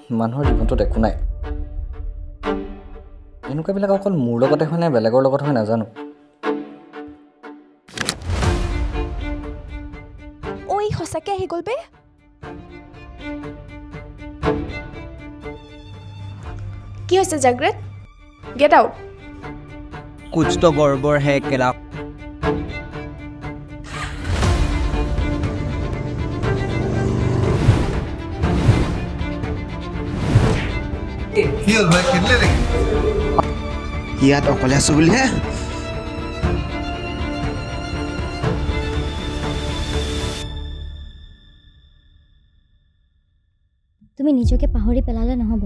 মানুহৰ জীৱনটোত একো নাই। এনেকুৱাবিলাক অকল মোৰ লগতে হয় নে বেলেগৰ লগত হয় নাজানো। ঐ, সঁচাকৈ আহি গ'ল বে। কি হৈছে জাগ্ৰত? Get out. कुछ तो गड़बड़ है केला। কি হ'ল ভাই, খেলিলে নেকি? ইয়াত অকলে আছো বুলিহে। তুমি নিজকে পাহৰি পেলালে নহ'ব।